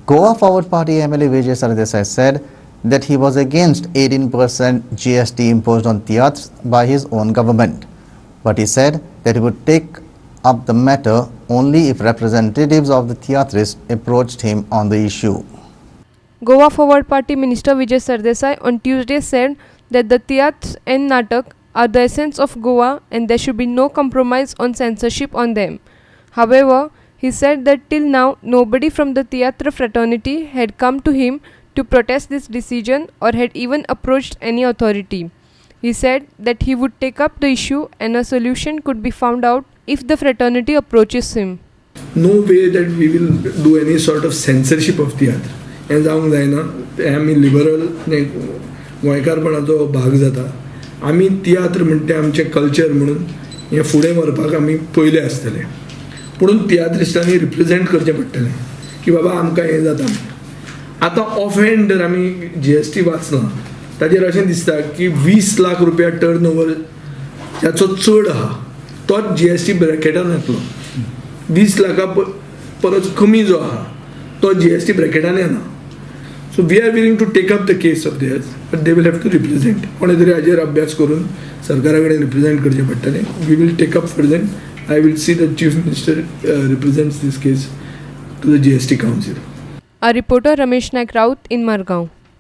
Goa Forward Party MLA Vijay Sardesai said that he was against 18% GST imposed on tiatrs by his own government. But he said that he would take up the matter only if representatives of the tiatrists approached him on the issue. Goa Forward Party Minister Vijay Sardesai on Tuesday said that the tiatrs and natak are the essence of Goa and there should be no compromise on censorship on them. However, he said that till now nobody from the tiatr fraternity had come to him to protest this decision or had even approached any authority. He said that he would take up the issue and a solution could be found out if the fraternity approaches him. No way that we will do any sort of censorship of tiatr. हें जावंक जायना. तें आमी liberal गोंयकारपणाचो भाग जाता. आमी तियात्र म्हणटा तें आमचें कल्चर म्हणून हें फुडें व्हरपाक आमी पयले आसतले. पुणून तियात्रिस्टांनी रिप्रेजेंट करचें पडटलें की बाबा आमकां हें जाता. आतां ऑफ हँड जर आमी जीएसटी वाचलां, ताजेर अशें दिसता की 20 लाख रुपया टर्न ओवर जाचो चड आहा तोच जीएसटी ब्रॅकेटान येतलो. 20 लाखा परस कमी जो आहा तो जीएसटी ब्रॅकेटान येना. So we are willing to take up the case of theirs, but they will have to represent. कोणे तरी हाजेर अभ्यास करून सरकारा कडेन रिप्रेजेंट करचें पडटलें. We will take up further. I will see the Chief Minister represents this case to the GST Council. Our reporter Ramesh Naik Raut in Margao.